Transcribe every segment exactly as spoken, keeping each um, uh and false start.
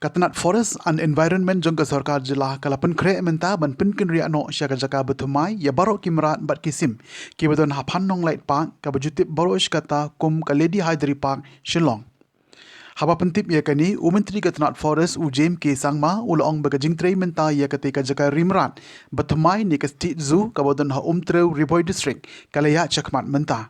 Tnat Forest and Environment jong ka sorkar jylla ka la pynkhreh mynta ban pynkynriah noh sha ka jaka ba thymmai ïa baroh ki mrad bad ki sim kiba don ha Phan Nonglait Park, kaba ju tip baroh shi katta kum ka Lady Hyderi Park, Shillong. Haba pyntip ïa kane, u Myntri ka tnat Forest, u James K Sangma, u la ong ba ka jingtrei mynta ïa katei ka jaka ri mrad ba thymmai ne ka State Zoo kaba don ha Umtrew, Ri Bhoi District, ka la ïaid shakhmat mynta.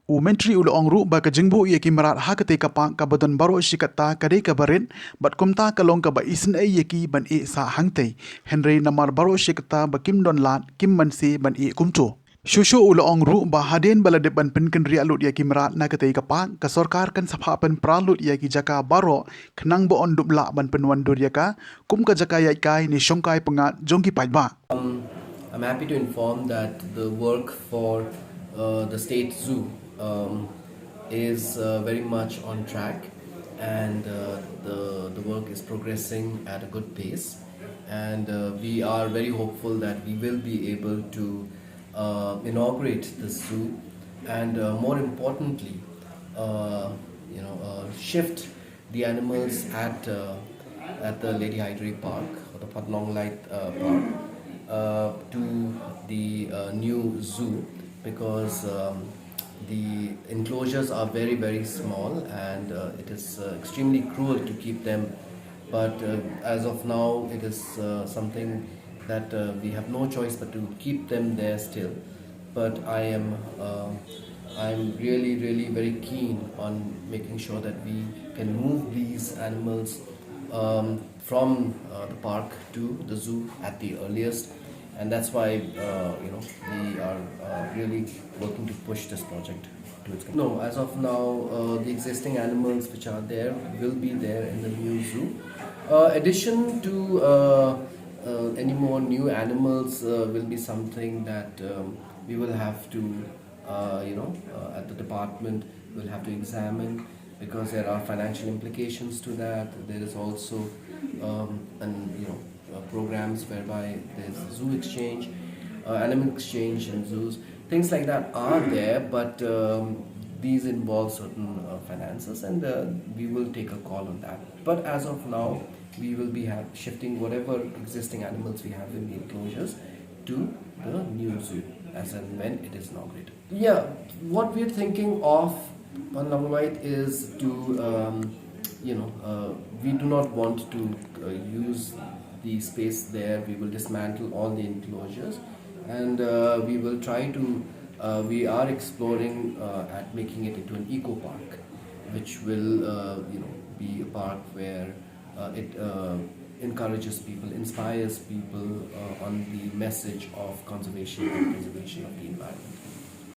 U Myntri u la ong ruh ba ka jingbuh ïa ki mrad ha katei ka park kaba don baroh shi katta ka dei kaba rit, bad kumta ka long kaba isynei ïa ki ban ïeh sah hangtei. Hynrei namar baroh shi katta ba kim don lad, kim banse ban ïeh kumto. Shuh shuh u la ong ruh ba hadien ba la dep ban pynkynriah lut ïa ki mrad na katei ka park, ka sorkar kan sa phah pynpra lut ïa ki jaka baroh khnang ba yn dup lah ban pynwandur ïa ka kum ka jaka ïaid kai ne shongkai pyngngad jong ki paidbah. Um, I'm happy to inform that the work for uh, the State Zoo um, is uh, very much on track, and uh, the, the work is progressing at a good pace. And uh, we are very hopeful that we will be able to uh, inaugurate the zoo and, uh, more importantly, uh, you know, uh, shift the animals at uh, at the Lady Hyderi Park or the Phan Nonglait uh, Park uh, to the uh, new zoo, because um, the enclosures are very, very small, and uh, it is uh, extremely cruel to keep them. But uh, as of now, it is uh, something that uh, we have no choice but to keep them there still. But I am uh, I'm really, really very keen on making sure that we can move these animals um, from uh, the park to the zoo at the earliest, and that's why uh, you know we are uh, really working to push this project to its. No, as of now, uh, the existing animals which are there will be there in the new zoo. Uh, addition to uh, uh, any more new animals uh, will be something that um, we will have to uh, you know, uh, at the department will have to examine, because there are financial implications to that. There is also um, an, you know, uh, programs whereby there's zoo exchange, uh, animal exchange in zoos. Things like that are there, but um, these involve certain uh, finances, and uh, we will take a call on that. But as of now, we will be have, shifting whatever existing animals we have in the enclosures to the new zoo as and when it is inaugurated. Yeah, what we're thinking of on Nonglait is to, um, you know, uh, we do not want to uh, use the space there. We will dismantle all the enclosures, and uh, we will try to. Uh, we are exploring uh, at making it into an eco park, which will, uh, you know, be a park where uh, it uh, encourages people, inspires people uh, on the message of conservation and preservation of the environment.